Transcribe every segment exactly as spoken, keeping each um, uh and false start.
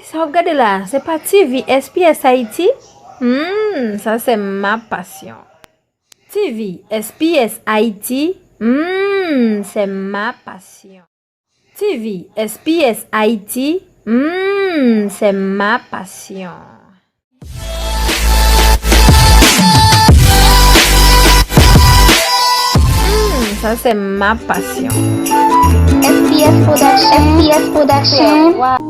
Sa w ap gade la, se pa T V S P S Haïti? Hmm, ça c'est ma passion. T V S P S Haïti, hmm, c'est ma passion. T V S P S Haïti, hmm, c'est ma passion. Hmm, ça c'est ma passion. S P S Production, S P S Production.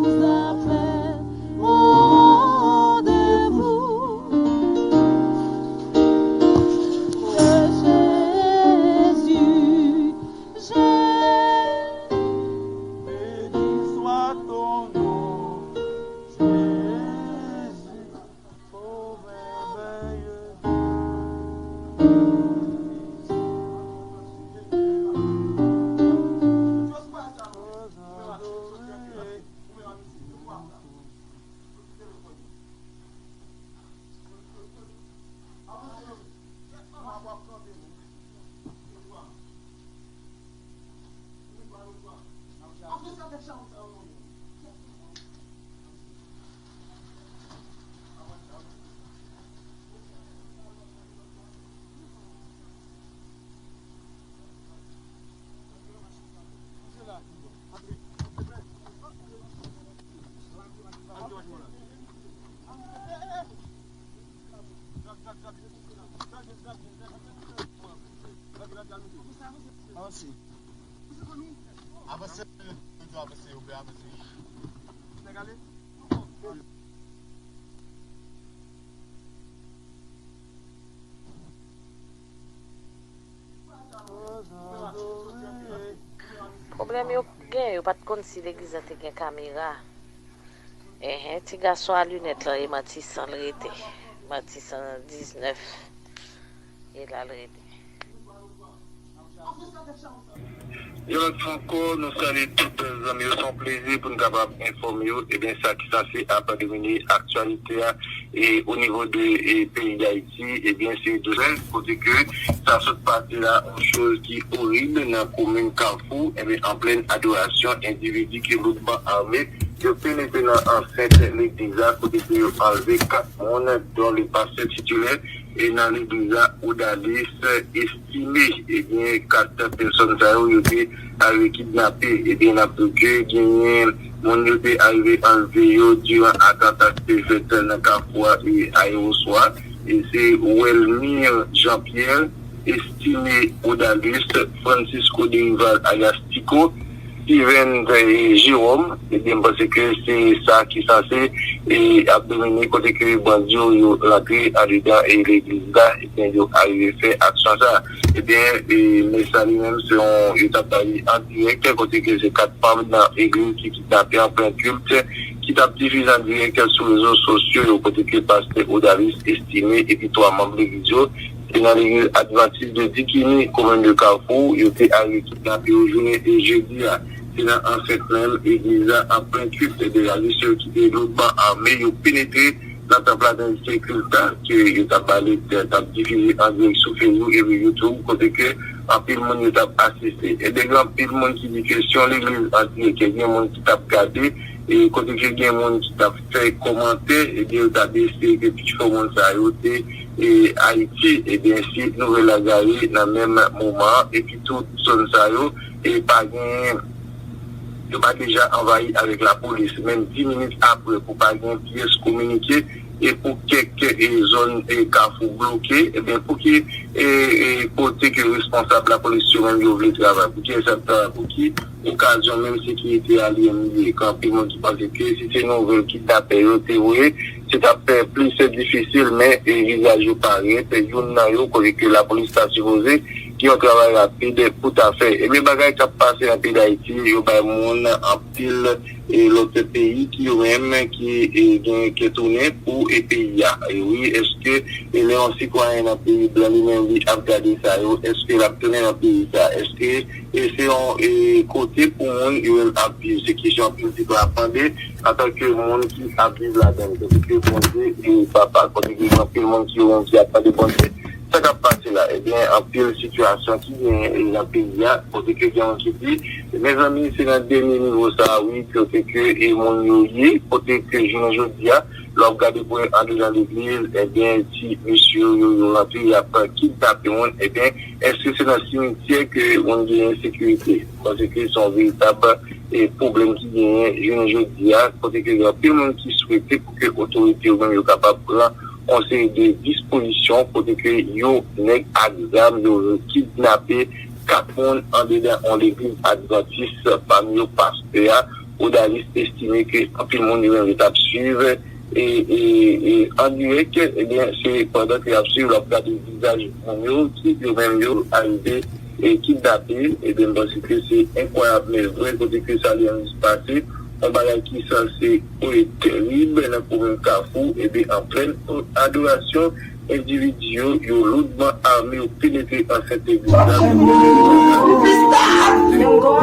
Avanse. Avanse, avanse, avanse. Pwoblèm yo gen, yo pa t konn si legliz la te gen kamera. Enhen, ti gason a linèt lan, e Matisan l rete. Matisan diznèf, e la l rete. Yon lòt fwa ankò, nou salye tout zanmi yo. Se yon plezi pou n kapab enfòme yo, ebyen, sa ki sanse ap domine aktyalite a, e o nivo de, e, peyi Dayiti, ebyen, se douzèz, kote ke sa sot pase la, yon choz ki orib nan komin Kafou, ebyen, an plèn adorasyon, endividi ki loudman ame, yo penetre nan ansent legliz la, kote ke yo anlve kat moun, don le pastè titilè, e nan legliz la, Odalis Estime, ebyen, kat pèsòn sa yo, yo te arive kidnape. Ebyen, n ap di w ke genyen moun yo te arive anlve yo diran atanta ki te fèt nan Kafou a, e, ayewoswa. E se Welmir Jean Pierre, Estime Odalis, Francisco Derival alias Tico, Steven, eh, Jérôme, ebyen, m panse ke se sa ki sanse, eh, ap domine kote ke bandi yo, yo rantre andedan, eh, legliz la, ebyen, yo arive fè aksyon sa. Ebyen, eh, men sa li menm, se yon, yo t ap bay an dirèk, kote ke se kat fanm nan legliz ki kidnape an plen kilt, ki t ap difize an dirèk sou rezo sosyo yo, kote ke pastè Odalis Estime epi twa manm legliz yo, se nan legliz Advantis de Dikini, komin de Kafou, yo te arive kidnape yo jounen e jedi a. Se nan ansent menm legliz la, an plen kilt de la, se yo ki te loudman ame, yo penetre nan tanp la nan distrik kilt la, ke yo t ap ba lèt, t ap difize an dirèk sou Facebook epi YouTube, kote ke anpil moun yo t ap asiste. Ebyen, gen anpil moun ki di ke se yon legliz an dirèk, gen moun ki t ap gade, e kote ke gen moun ki t ap fè kòmantè, ebyen, yo t ap eseye ke pifò moun sa yo te, e, Ayiti. Ebyen, si nouvèl la gaye nan menm moman an, epi tou zòn sa yo, e pa gen, yo pa deja anvayi avèk lapolis. Menm dis minit apre, pou pa gen pyès kominike, e pou kèk, e, zòn, e, Kafou bloke, ebyen, pou ki, e, e, kote ke responsab lapolis yo menm yo vle travay, pou ki esèp travay, pou ki okazyon menm sekirite a li menm li ye, gen anpil moun ki panse ke si se nouvèl kidnapè yo te voye, se t ap fè plis difisil, men, e, vizaj yo parèt, youn nan yo, kote ke lapolis ta sipoze gen yon travay rapid pou ta fè. Ebyen, bagay k ap pase nan peyi Dayiti, yo bay moun anpil, e, lòt peyi ki yo menm ki, e, gen kè tounen pou, e, peyi a. E wi, èske, e, lè yon sitwayen nan peyi blan li menm li ap gade sa yo, èske l ap tounen nan peyi sa? Èske, e, se yon, e, kote pou moun yo menm ap viv? Se kesyon anpil sitwayen ap mande antanke moun ki ap viv ladan l. Kote ke Bondye, e, papa, kote ke gen anpil moun ki yo menm ki ap mande Bondye sa k ap pase la. Ebyen, anpil sitiyasyon ki genyen nan peyi a, kote ke gen moun ki di, mezanmi, se nan dènye nivo sa a, wi, kote ke e moun yo ye, kote ke jounen jodi a, lè w ap gade pou antre nan legliz, ebyen, ti mesye yo, yo, yo rantre, y ap kidnape moun, ebyen, èske se nan simityè ke moun genyen sekirite? Paske se yon veritab, e, pwoblèm ki genyen jounen jodi a, kote ke gen anpil moun ki swete pou ke otorite yo menm yo kapab pran yon seri de dispozisyon kote ke yo nèg ak zam yo kidnape kat moun andedan yon legliz advantis, pami yo pastè a. Odalis estime ke anpil moun yo menm yo t ap swiv e, e, e an dirèk, ebyen, se pandan ke y ap swiv, l ap gade vizaj moun yo, ki yo menm yo arive e kidnape, ebyen, m panse ke se enkwayab, men vre, kote ke sa li menm pase, yon bagay ki sanse, e, terib nan komin Kafou, ebyen, an plèn adorasyon, endividi yo, yo loudman ame, yo penetre ansent legliz la.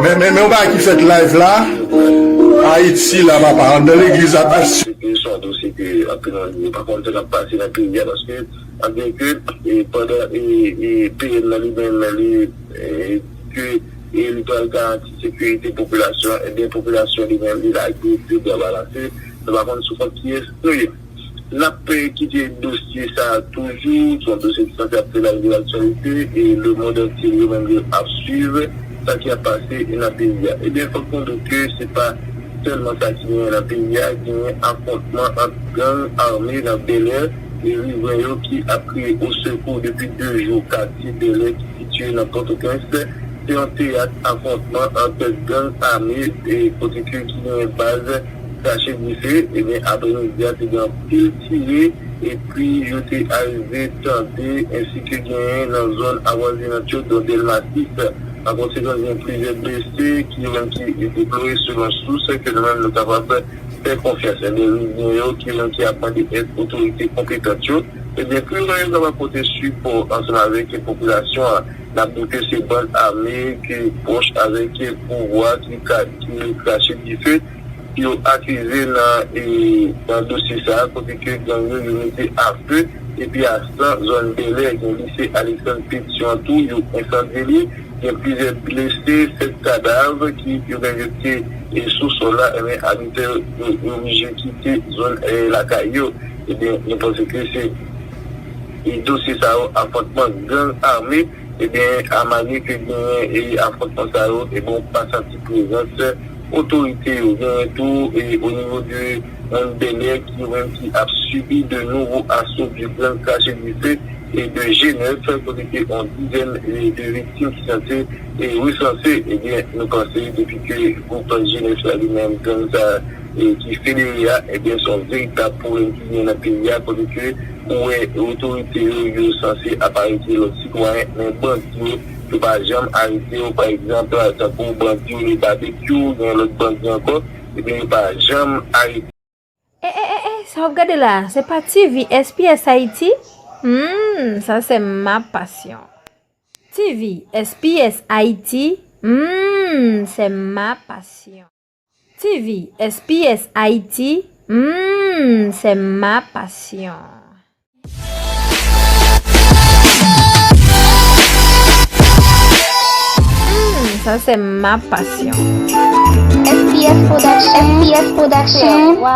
Men, men, men yon bagay ki fèt live la, Ayiti la, papa, anndan legliz la. Se yon dosye ke anpil moun yo pa konn sa k ap pase nan peyi a, paske, anbyen ke, e, pandan, e, e, P N nan li menm, li, e, ke, e, li pral garanti sekirite popilasyon, ebyen, popilasyon li menm, li lage de bra balanse, nou pa konn sou kont kiyès nou ye. N ap, e, kite dosye sa a toujou, se yon dosye ki sanse ap fè la une de laktyalite, e lemonn antye yo menm yo ap swiv sa ki ap pase nan peyi a. Ebyen, fòk nou di ke se pa sèlman sa ki genyen nan peyi a, genyen afwontman ant gang ame nan Bèlè e rivren yo ki ap kriye osekou depi de jou. Katye Bèlè ki sitiye nan Pòtoprens, se yon teyat afwontman ant gang ame e kote ke ki genyen baz krache dife, ebyen, aprè midi a, te gen anpil tire, epi yo te arive tante, ensi ke genyen nan zòn avwazinant yo, don Dèlma sis. An konsekans, gen plizyè blese ki yo menm ki deplore selon sous ke nou menm nou kapab fè konfyans. Ebyen, rivren yo ki yo menm ki ap mande èd otorite konpetant yo, ebyen, pou yo menm yo kapab pote sipò ansanm avèk popilasyon an. N ap di ke se bann ame ki pwòch avèk pouvwa ki ka, ki krache dife, yo akize nan, e, nan dosye sa a, kote ke gang yo, yo mete afe, epi a san zòn Bèlè, gen lise Alexandre Pétion tou, yo ensandye li, gen plizyè blese, sèt kadav ki yo menm yo te, e, sou sòl la, ebyen, abitè yo, yo oblije kite zòn, e, lakay yo. Ebyen, nou panse ke se, e, dosye sa yo, afwontman gang ame, ebyen, a malgre ke genyen, e, afwontman sa yo, ebyen, ou pa santi prezans otorite yo. Genyen tou, e, o nivo de moun Bèlè ki yo menm ki ap sibi de nouvo aso de gang krache dife e de G nèf, kote ke yon dizèn, e, de viktim ki sanse, e, resanse. Ebyen, nou panse depi ke gwoup G nèf la li menm, gang sa, e, ki federe a, ebyen, se yon veritab pwoblèm ki genyen nan peyi a, kote ke ou wè otorite yo, yo sanse ap arete lòt sitwayen, men bandi yo, yo pa janm arete yo. Pa egzanp, tankou bandi yo le Babekyou, gen lòt bandi ankò, ebyen, yo pa janm arete. E, e, e, e, sa w ap gade la a, se pa T V S P S Haïti? Hmm, ça c'est ma passion. T V S P S Haïti, hmm, c'est ma passion. T V S P S Haïti, hmm, c'est ma passion. Hmm, ça c'est ma passion. S P S Production. S P S Production.